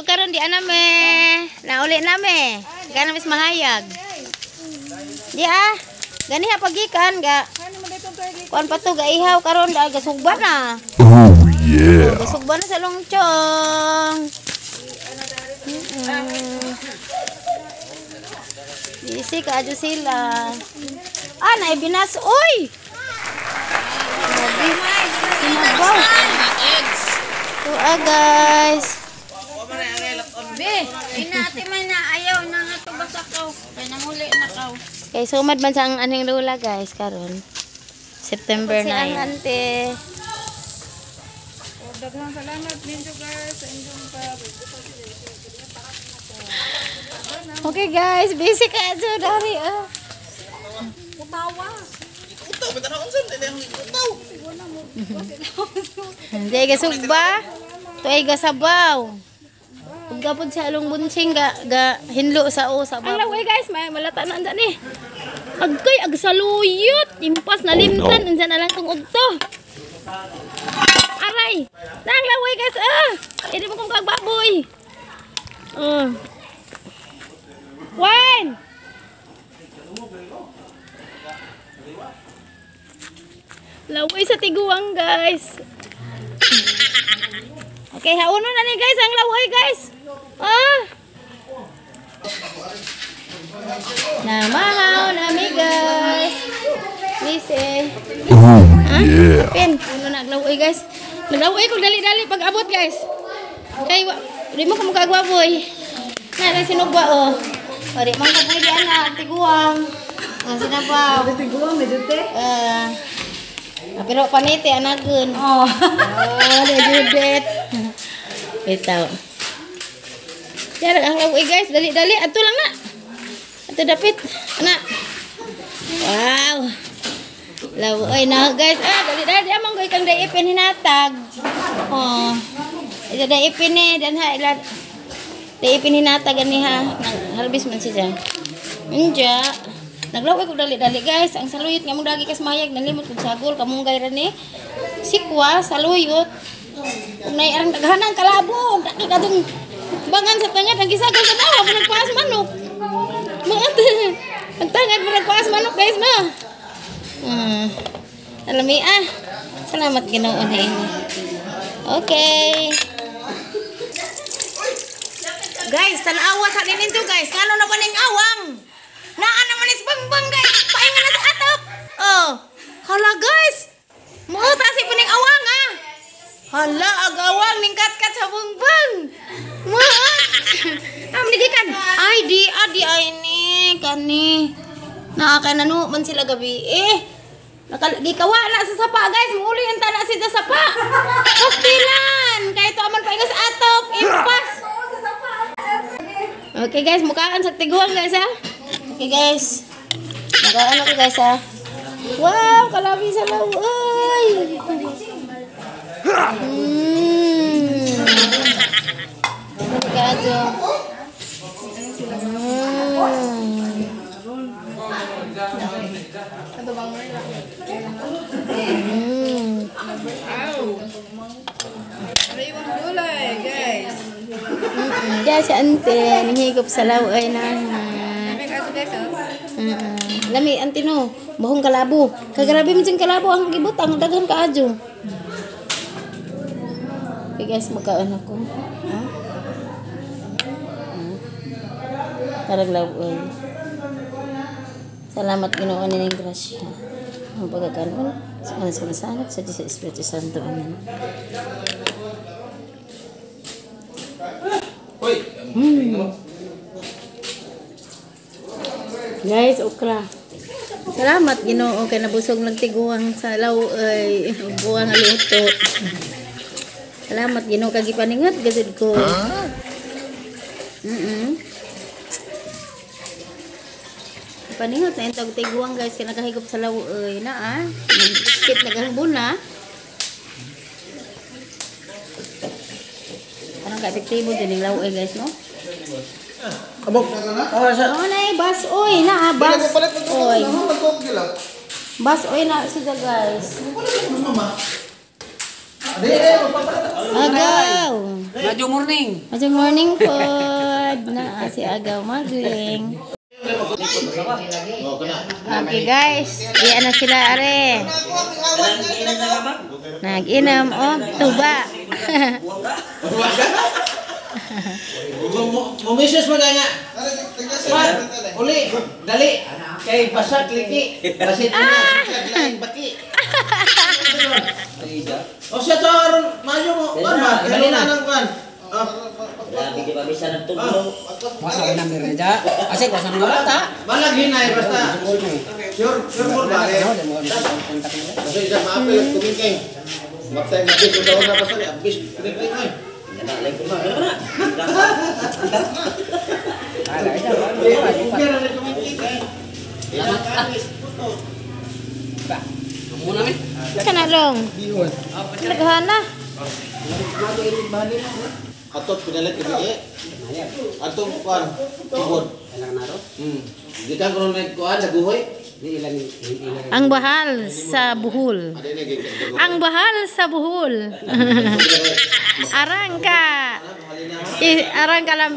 So karon di ana me. Nauli na me. Kana mis mahayag. Di ah. Ganiha pagikan ga. Kuan pa to ga ihaw karon da gasugba na. Oh yeah. Gasugba na sa longchong. Busy ka adyo sila. Ah, naibinas. Uy! Sinabaw. Ito ah, guys. Be, inati man na ayaw na nga to basta kaw. Kay nanguli na kaw. Kay sumad man sa ang aning lula, guys, karon. September 9. Si ang ante. Daghang salamat ninyo guys sa inyong pag. Okay guys, busy ka adyo dari ah. Utawa. Utaw, bitaw na unsa dili ang utaw. Hindi gasugba. Tuay gasabaw. Ug gapod sa along bunsing ga, ga hinlo sa o sa. Ang laway guys, may malata na anda ni. Agkay agsaluyot, impas na limtan, Oh, no. unsa na lang tong udto. Aray. Nang laway guys ah. Hindi mo kong kagbaboy. Wine. Laway sa tiguang guys. Okay, hauno na ni guys ang laway guys. Ah. Namahaw na mi guys. Lise. Oh yeah. Pin, uno na aglaway guys. Naglaway ko dali-dali pag abot guys. Kay di mo ko makagwaboy. Na na sinugba oh. O di man ka pwede ana tiguang. Ang sinabaw. Tiguang medyo te. Pero panite anagun. Oh. Oh, the Judith. Bitaw. Yan ang laway guys, dali-dali ato lang na. Ato dapit. Ana. Wow. Laway na guys. Ah, dali-dali amang goy kang daipin hinatag. Oh. Ito daipin ni danha ila. Daipin hinatag ani ha. Naghalbis man siya. Inja. Naglaway ko dali-dali guys. Ang saluyot nga mong dagi kas mayag nalimot kog sagol kamunggay ra ni. Sikwa saluyot. Ug nay arang daghanan kalabo, daki kadung bangan sa tangad ang gisagol sa tawa murag paas manok. Mga ang tangad murag paas manok guys ma. Alami ah. Salamat Ginoo na ini. Okay. Guys, tanawa sa ninyo guys. Ngano na ba ning awang? Naa naman is bangbang guys. Painga na sa atop. Oh. Hala guys. Muta si puning awang ah. Hala ag awang ning katkat sa bangbang. Muot. Am nigikan. Ay di adi ay ni kani. Naa kay nanu man sila gabi eh. Gikawa na sa sapa guys, muuli ang tana siya sa sapa. Pastilan, kay to aman painga sa atop, impas. Okay guys, mukaan sa tiguang guys ha. Okay guys. Mukaan ako guys ha. Wow, kalabi sa laway. Kajo. Gulay, guys. Diyan si ante, nangigop sa laway na. Lami ante no, bahong kalabo. Kagarabi mo dyan kalabo ang gibutang, daghan ka adyo. Okay guys, magkaan ako. Ha? Tarag laway. Salamat Ginoo nining grasya. Ang pagkakanon sa mga sa sa Diyos sa Espiritu Santo. Amen. Guys, okra. Salamat Ginoo kay nabusog nagtiguang sa laway, buwang luto. Salamat Ginoo kay gipaningat gazud ko. Paningot na intog tiguang guys kay nagahigop sa laway na ah. Nag-skip nagahambon na. Parang ka-epektibo din yung laway guys no? Abok. Ah, sa. Oh, na bas oy na ah, bas. Oy. Bas oy na siya guys. Di, di, magpapalit. Agaw. Medyo morning. Medyo morning po. Na si Agaw Magling. Okay guys, diyan na sila are. Nag-inam og tuba. Mumisis mo na nga. Uli, dali. Kay basak liki. Basit na laing baki. O siya to aron mayo mo. Kan ba? Dali na nang kan. Grabe di ba bisa ng tulo. Wala na mereja. Ase ko sa mga bata. Balag hinay basta. Sure, sure mo ba? Kasi isa maapil kumingking. Matay na bis utaw na basta abis kumingking ay. Kanalong. Naghana. Atot pinalit kini. Atong kuan tubod. Gikan kuno nag kuan sa guhoy. Ang bahal sa buhol. Ang bahal sa buhol. Arang ka. Arang ka lang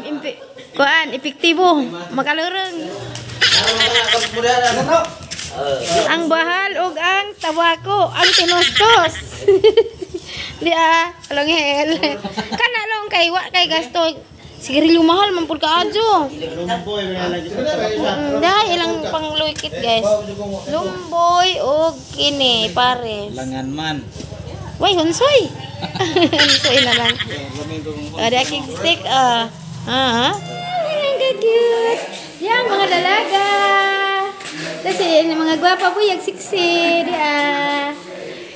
kuan epektibo makalurong. Ang bahal ug ang tabako, ang tinustos. Di ah, alonghel. Kanalong kay wa kay gasto. Sigarilyo mahal man pud kaadyo. Dahil ilang pangluikit guys. Lumboy og kini pares. Langan man. Way hunsoy. Hunsoy na lang. Ada kick stick ah. Ah. Ang cute. Yang mga dalaga. Kasi yung mga gwapa buyag siksi di ah.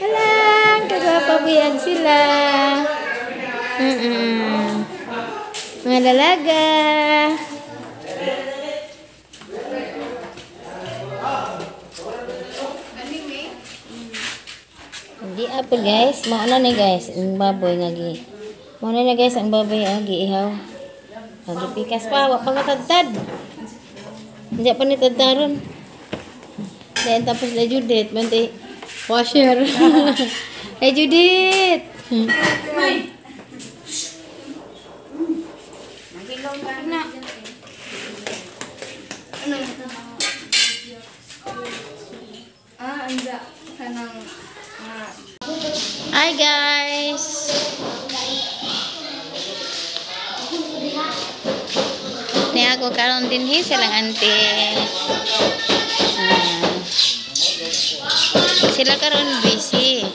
Alang kagwapa buyag sila. Mga dalaga. Hindi apple guys. Mauna ni guys ang baboy nga gi. Mauna na guys ang baboy ang giihaw. Gipikas pa wa pa matadtad. Hindi pa ni tadtaron. Then tapos na Judith, bantay washer. Hey Judith. Na. Ah, anda kanang Hi guys. Ni ako karon dinhi silang auntie. Sila karon busy.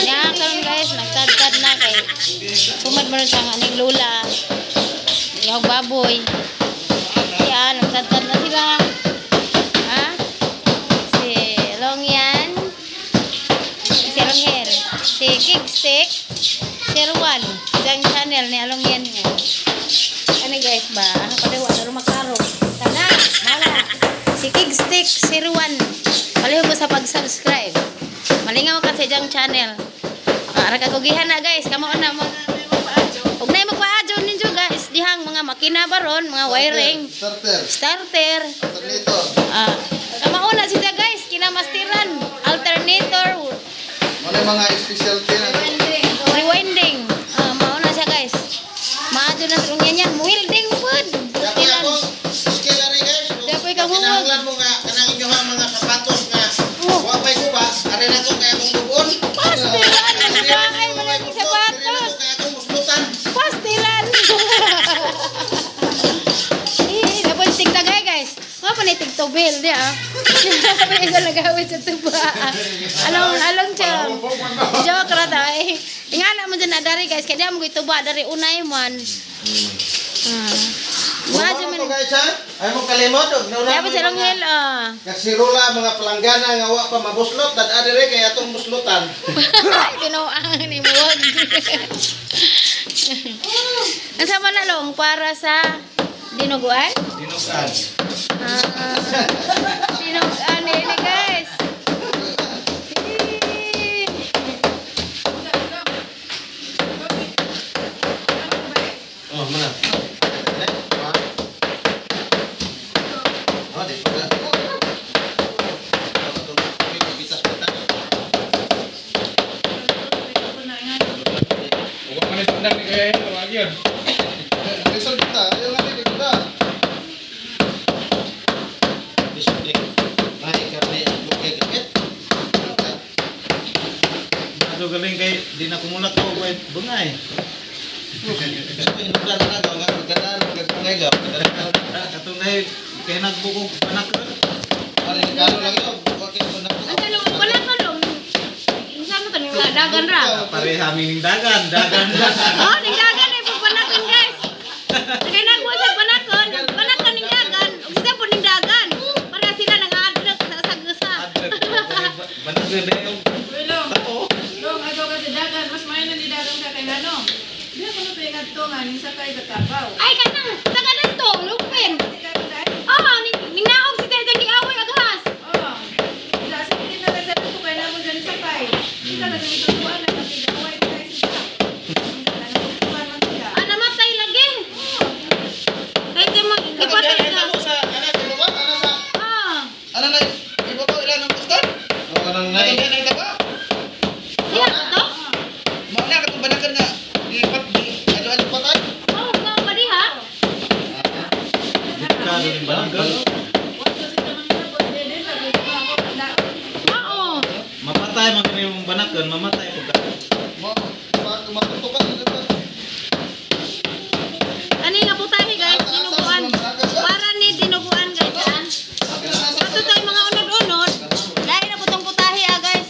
Niya karon guys, nagtadtad na kay sumad man sa aning lola. Ihog baboy. Yan, nagtadtad na sila. Ha? Si Longyan. Si Alongher. Si Kickstick. Si Erwan. Gang channel ni Alongyan nga. Ano guys ba? Pwede wala ro maklaro. Kana, mala. Si Kickstick, si Erwan. Palihog ko sa pag-subscribe. Malingaw ka sa iyang channel. Ara kagugihan na guys. Kamo na mo. Ug nay magpaadyo ninyo guys. Dihang mga makina baron, mga wiring. Starter. Starter. Alternator. Kamauna siya guys, kinamastiran, alternator, Ano mga specialty na rewinding. Mauna siya guys. Maadyo na sa yan yan, welding pod. Dapat akong skill ari guys. Dapat ikaw huwag. Kinahanglan mo nga kanang inyong mga sapatos nga. Oh. Wa pay guba, ari na ko kay akong bubuon. Pastilan na ba ay mga sapatos. Kay akong muslutan. Pastilan. Eh, dapat tigtagay guys. Nga pa na tigtubil di ah. May isa nagawit sa tuba. Along along siya. Joke ra ta eh. Ingana mo dyan na dari guys, kaya di mo tuba dari unay man. Madyo man. Mo guys ha. Ay mo kalimot og nauna. Dapat sa longhel ah. Kasirula mga palanggana nga wa pa mabuslot dad adire kay atong buslotan. Ay, tinuang ni Muwag. Ang sama na long para sa dinuguan? Dinugan. Ah, dinuguan ini guys. Eh. Oh, mana? Oh, di pa. Lagi yun. Result kita. Ayaw nga din kita. Ato galing kay di na kumulak ko kay bungay. Katong kay nagbukog anak ron. Ang talong wala ka long. Unsa man to ning dagan ra? Pareha mi ning dagan, dagan. Oh, ning dagan ay pagpanakon guys. Kay nagwa sa panakon, panakon ning dagan, ug sila po ning dagan. Para sila nangadlok sa sagusa. Banag dayon. Long, long agaw ka sa dagan, mas maayo na ni dagan ka kay ngano. Di ako na pingat to nga ning sakay sa tabaw. Ay kanang sa kanan to, lupin. Oh, ning naog si Tete giaway aghas. Oh. Sa sige na sa to kay namo dyan sakay. Kita na sa tuan na kapigaway kay sila. Ah, namatay lagi. Kay di mo ipatay ka. Ah. Ano na ibabaw ilan ang kustan? Oo, kanang nay. Kanang taba. Diha to? Mao na katong banakan nga ipat adyo-adyo patay. Oh, mao ba diha? Mao. Mapatay man kini yung banakan, mamatay pud ka. Ani nga putahe guys, dinuguan. Para ni dinuguan guys ah. Ato tayo mga unod-unod. Dahil na putong putahe ah guys.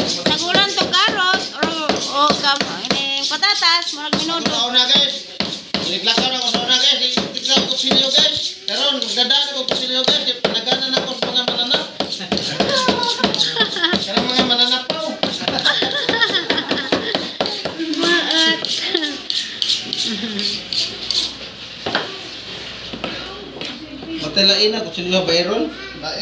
Sagulan to carrot or o kam ini patatas, murag minudo. Ako na guys. Niglakaw na ako sa una guys. Itigla ko kutsilyo guys. Karon magdadaan ako kutsilyo guys. Nagana na ako sa mga mananap. Kanang mga mananapaw. Maat. Matalain na kutsilyo bayron.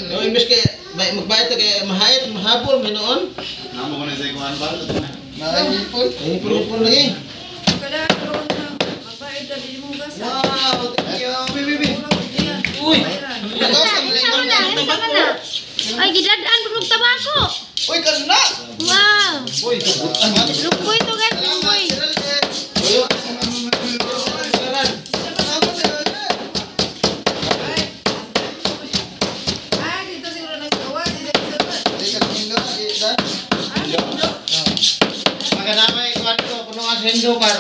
No imbes kay magbayad ta kay mahayat mahabol may noon. Namo ko na sa ikuan ba? Naipon. Ipon lagi. Kada karon na mabait na di mo gasa. Wow, thank you. Bibi. Uy. Isa man na, isa man na. Ay gidadaan pud og tabako. Uy, kana. Wow. Uy, tubutan. Lumboy to guys, lumboy. Ah, dito siguro naggawa dito sa Maganamay kuan ko kuno ang sendo par.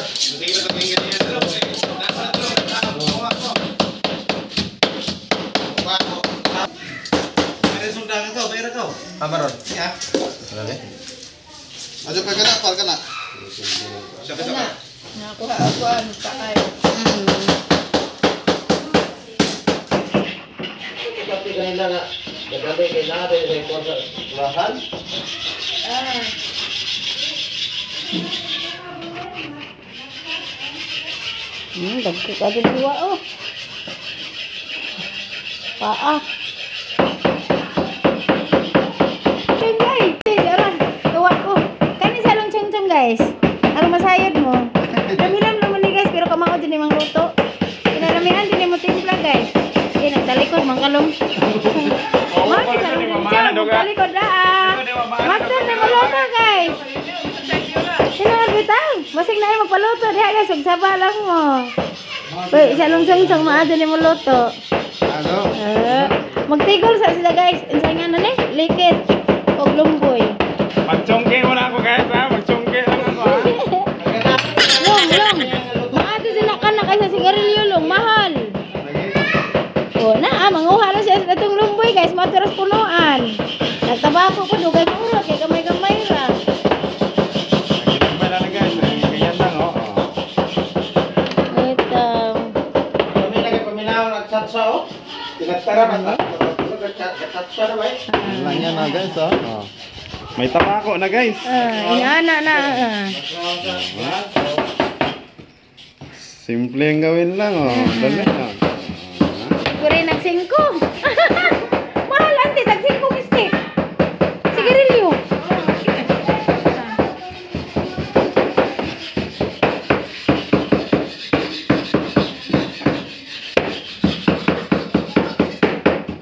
Amaron. Ya. Ajo pa kana, par kana. Nakuha ako ang taay. Tapi kanila nga gagabi kay na sa sa kulahan. Ah. Dagko ka din diwa oh. Paa. Cheng guys, aran, tuwa ko. Kani sa long cheng cheng guys. Aron masayod mo. Damilan naman ni guys, pero kamao din imang luto. Kinaramihan din mo timpla guys. Eh nagtalikod man kalong. Mao ni sa long cheng cheng, talikod daa. Master na maluto guys. Sino bitaw? Masig na ay magpaluto diha guys, ug saba lang mo. Uy, sa long cheng cheng maadto ni mo luto. Ano? Magtigol sa sila guys. Unsa nga na ni? Likit og lumboy. Magchongke muna ako guys ha, magchongke lang ako ha. Long, long. Maadto sila kana kaysa sigarilyo long, mahal. Oh, na ah, manguha lang siya sa atong lumboy guys, maturas punuan. Nagtabako ko dugay mo kay gamay-gamay ra. Wala na guys, ganyan lang oh. Ito. Kami lagi paminaw nagsatsa oh. Tinatara man ta. Nagsatsa na ba? Lang yan na guys oh. May tabako na guys. Inaana na. Simple ang gawin lang oh. Dali lang. Kuri nagsingko. Mahal ante nagsingko stick. Sigarilyo.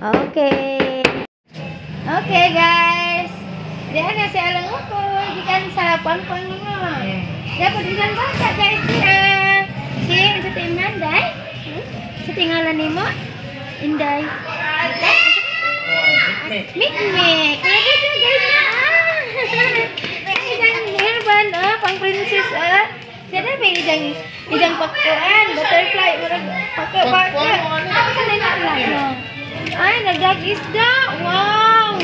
Okay. Okay guys. Diyan na si Alang Ukoy gikan sa pangpang mo. Dapat bisan bata guys diya. Si, sa tingnan, Day? Sa tingalan nimo? Inday. Mikmik. Ay, dito guys na. Ah. Isang hairband, ah, pang princess, ah. Sana may isang pakkuan, butterfly, murag pakka. Sa na lang, no? Ay, nagdag isda. Wow.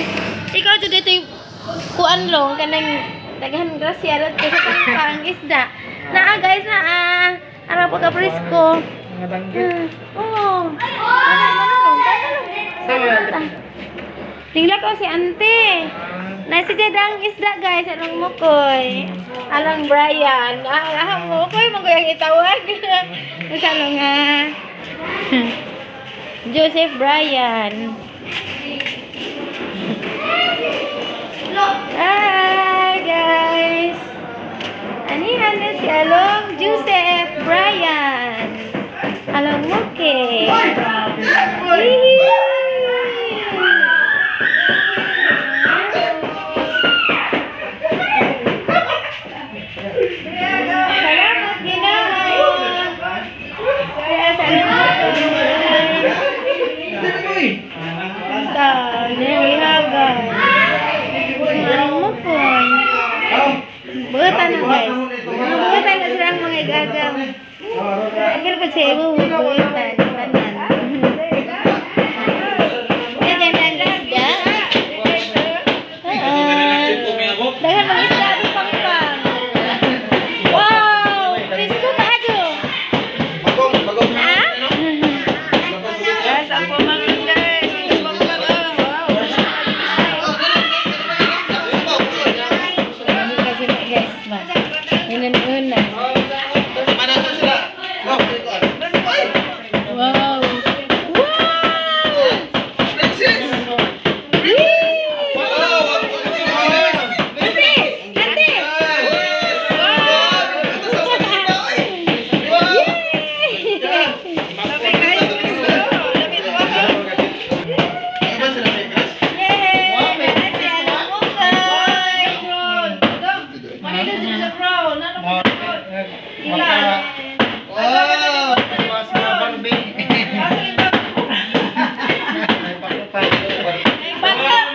Ikaw to dito yung kuan long kanang daghan grasya rat sa pang isda. Naa guys, naa. Ara pa ka presko. Oh. Tingla ko si ante. Nasi dang isda guys, anong mukoy. Alang Brian. Ah, mukoy magoy ang itawag. Sa nga. Joseph Brian. Hi guys. Ani ano si Along Joseph Brian. Along Muke. Salamat Ginoo. So, there we have guys. Along Mukoy. Buutan na guys. Buutan na silang mga igagaw. Pero pa siya, buutan. Tanan. Eh, ganyan isda. Daghan mga isda doon pangpang. Wow! Presko kaado. Bagong. Ha? Guys, ang pamangkin guys. Ito pamangkin. Wow. Kasi guys, ma. Inanuna. Wow! Wow! Princess! Ate! Ate! Sabi kayo, Lami ito ako. Yay! Nasa alam mo kay. Manilo dito sa brown. Ano ko sa brown? Ilan? Wow! Basta!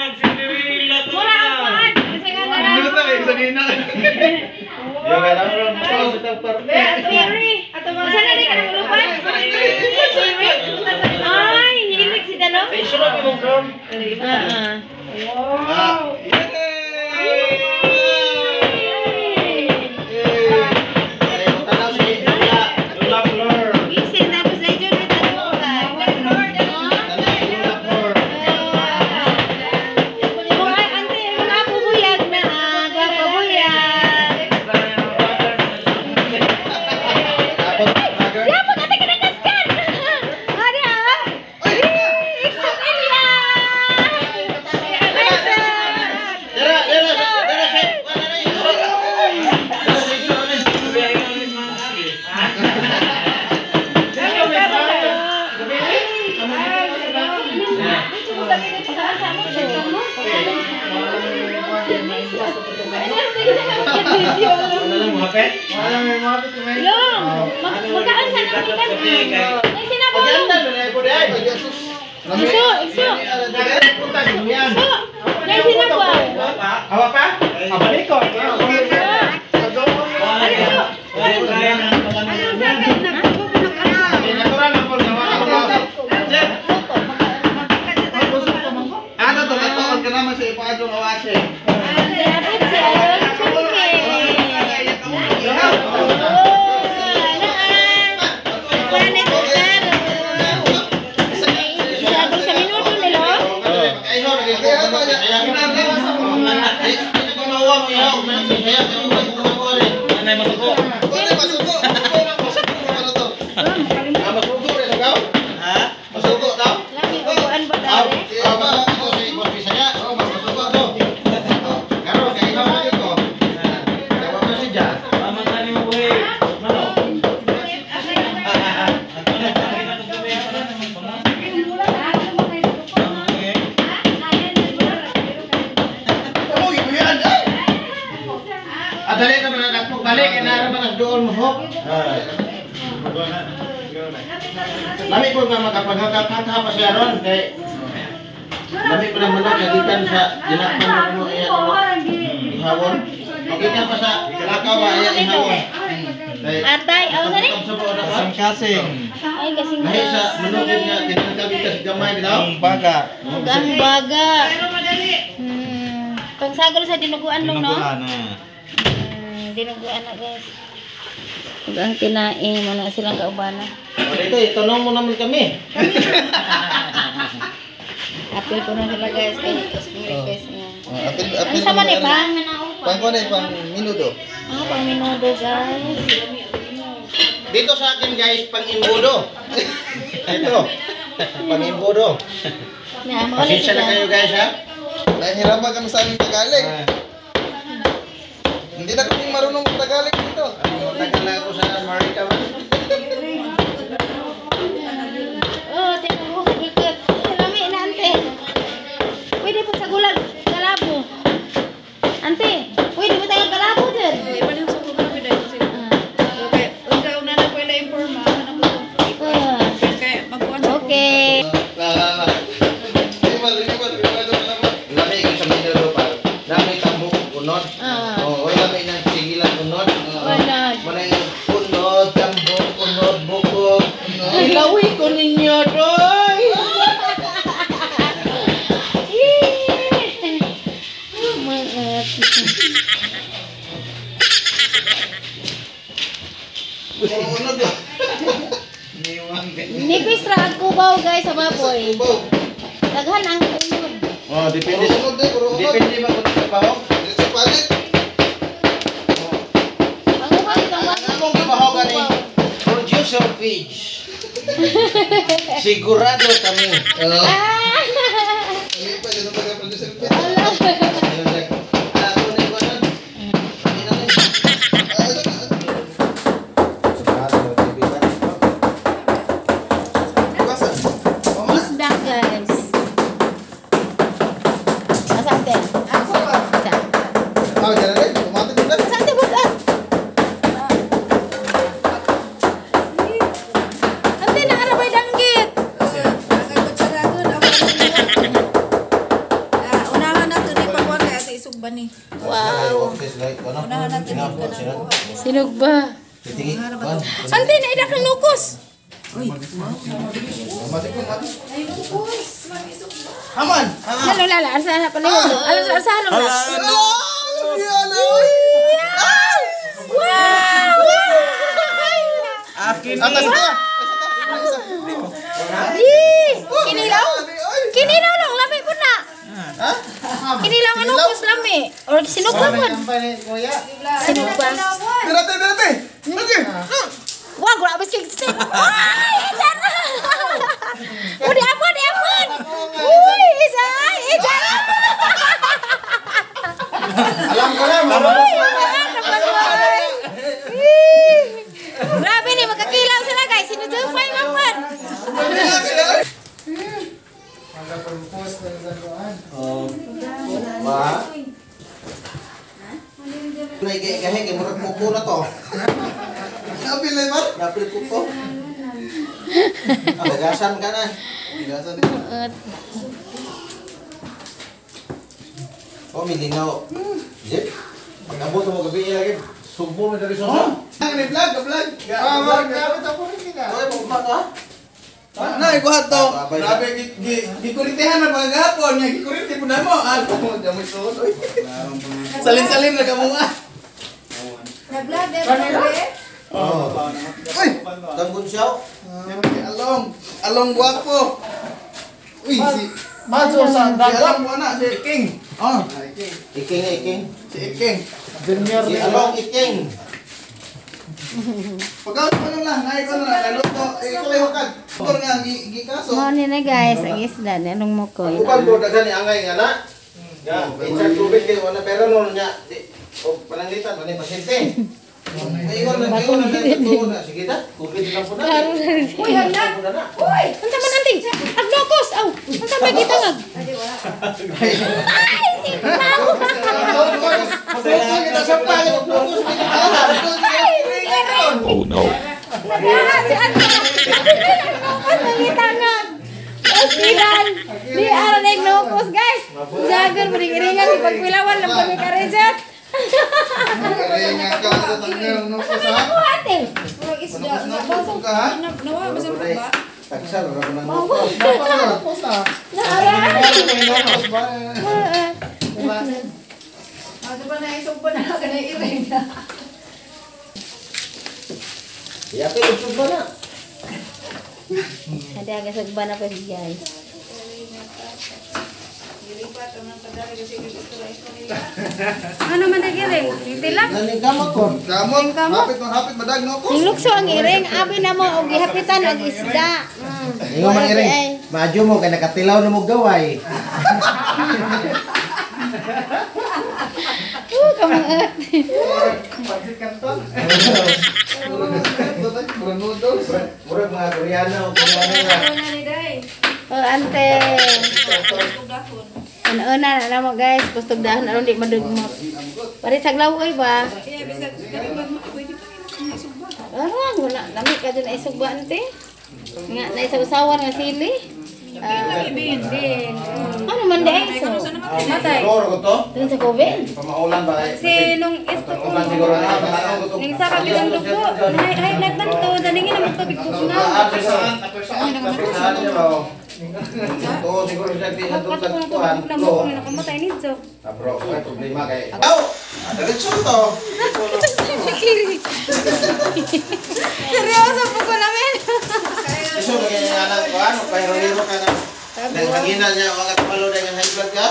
Mura ang paan! Kasi nga na lang. Ferry! Saan na rin ka ng ulupan? Ferry? Ay, hilig si Danong. Ah. Wow! Gising, tapos ay dyan may tanong ka. Mga ante, mga bubuyag na ah, gwapo buyag. Dapat ate ka nakaskan! Hari ah! Iksan Elia! Long, magkaan sa nang ikan. Ay, sinabong. Iso, iso. Iso. Ay, sinabong. Awa pa? Abalik ko. Ano iso? Ano sa akin? Ano to? Katuon ka naman sa ipaadong awase. Dapat si Alon Chungke. Oh, ano ah? Planet Karo. Isa sa minuto nilo. Lami, upuan ba tayo? Adali ka man balik kay nara man doon mo hop. Lami ko nga makapaghakap-hakap pa siya ron kay lami ko na manok gikan sa dinakpan mo iya ihawon. Gikan pa sa lakaw ba iya ihawon. Atay, aw sani? Kasing-kasing. Ay, kasing Lahi sa manok nga tinangkag ka sa gamay bitaw. Ang baga. Ang baga. Pero madali. Pangsagol sa dinuguan long, no? Dinuguan na. Dinuguan na, guys. Ug ang tinae, muna silang kaubana. O dito, itanong mo naman kami. Apil ko na sila, guys. Kay request niya. Apil, Ano sama ni pang? Pang ko na pang minudo. Ah, pang minudo, guys. Dito sa akin, guys, pang-imbudo. Ito. Pang-imbudo. Na, Pasensya na kayo, guys, ha? Nahihirapan kami sa aming Tagalog. Hindi na kami marunong mag-Tagalog dito. Tagal na ako sa Amerika. Oh, tingnan mo, bukod. Lami na, ante. Pwede po sa gulal, kalabo. Ante, pwede po tayo kalabo dyan. Iba din sa kuha ko dahil kasi. Okay, unsa una na ko ila informa ana ko. Kay magkuan sa Okay. La la la. Iba. Lami yung sa minudo pa. Lami tambok unod. Oo, lami ng sigilan unod. Unod. Muna yung unod, tambok, unod, bukog. Ilawi ko ninyo, doy! Unod. Nipis ra ang kubaw, guys, sa baboy. Daghan ang unod. Oh, depende. Unod eh, puro unod. Depende ba kung sa bahog? Sa palit. Ang uban itong Ang among kabahog ani producer page. Sigurado kami. Ah! Hindi pa, dito pa producer page. Ako na yung kanan. Isda, guys. Asa ate? Asa? Ah, dyan na rin. Tumatik na. Asa ate, bukas? Ante, naarabay danggit. Unahan nato ni pagkuan kay ate isugba ni. Wow. Unahan nato ni kanang kuha. Sinugba. Ante, naida kang nukos. Haman! Halo lala, arsa na pala. Alam arsa halo la. Wow! Akin Ang nasa ta! Kinilaw? Kinilaw lang, lami po na. Kinilaw ang nukos lami. Or sinugba po. Sinugba. Dirate, dirate! Dirate! Wah, grabe si Ay, isa na! Uy, di apon! Uy, isa! Isa! Alam ko na, Uy, grabe ni, magkakilaw sila guys. Sinusupay man po. Wa. Naigay-gahe kay murag kuko na to. Napil na ba? Napil kuko. Gagasan ka na. Gagasan. Oh, milingaw. Zip. Pag-abot mo gabi lagi, sugbo mo diri sa. Ang ni vlog, vlog. Ah, vlog. Oy, mo ka? Na, ikuha to. Grabe, gikuritehan na pagkagapon. Nga, gikurite po na mo. Ah, mo, damo isuot. Oy. Salin-salin na ka mo ah. Nag-vlog, eh. Oh. Uy! Tambun siyaw. Along. Along guwapo. Uy, si... Maso sa Si dagat. Along buwana, si Iking. Oh, Iking. Iking na iking. Si Iking. Junior. Si Along Iking. Pagkaon ko na, naay ko na, naluto. Eh, ikaw ay hukad. Motor nga, gikaso. Mo ni na guys, ang isda ni anong mukoy. Uban ko daghan ni angay nga na. Ya, insert tubig kay wala pera no nya. Di o pananglitan man ni pasyente. Ingon na ingon na tuo na sige ta. Tubig lang po na. Uy, hala. Uy, unsa man anting? Agnokos. Aw, unsa may gitangag? Ay, si Pao. Kita sa pangit Oh no. Nagaha si Anto. Nukos nangitangag. Ospital. Di ara na nukos guys. Jagar bering-iringan ipagpilawan lang kami karejat. Ringa ka sa tanggal no ko sa. Ate. Manukos ka ha? Nawa, basta mo ba? Tagsal ra man. Manukos na. Naara. Manukos ba? Ah, diba na isog pa na ka na iring. Ya pe sugba na. Ada ang sugba na po guys. Ano man iring? Tilak. Nani kamot ko. Kamot, hapit man hapit madag no ko. Ning lukso ang iring, abi na mo og gihapitan og isda. Ingon man iring. Maadyo mo kay nakatilaw na mo gaway. Kamangat. Pansit kanton. Murag noodles. Murag mga Koreano, Koreano na. Oh, ante. Ano-una na mo guys, kustog dahon aron di madugmot. Pare saglaw oy ba? Arang wala lami ka dun ay sugba ante. Nga naisawsawan nga sili. Bin, bin. Ano man di ay so? Matay. Siguro ko to. Dun sa COVID. Pamaulan ba kay? Kasi nung isto ko, Ulan siguro na tanong ko to. ning sa kabilang dugo, hay hay nagbanto, daningin naman tubig bugnaw. Saan niya ba? To siguro siya di na Kato sa ko na kuan. tubig bugnaw mo nakamatay nito. Ah, bro, may problema kay. Aw! Diretso to. Seryoso po ko namin. Iso ba kaya nga ng kuan, pahiro-hiro ka na. Dahil hanginan niya, wag ka palo dahil high blood ka.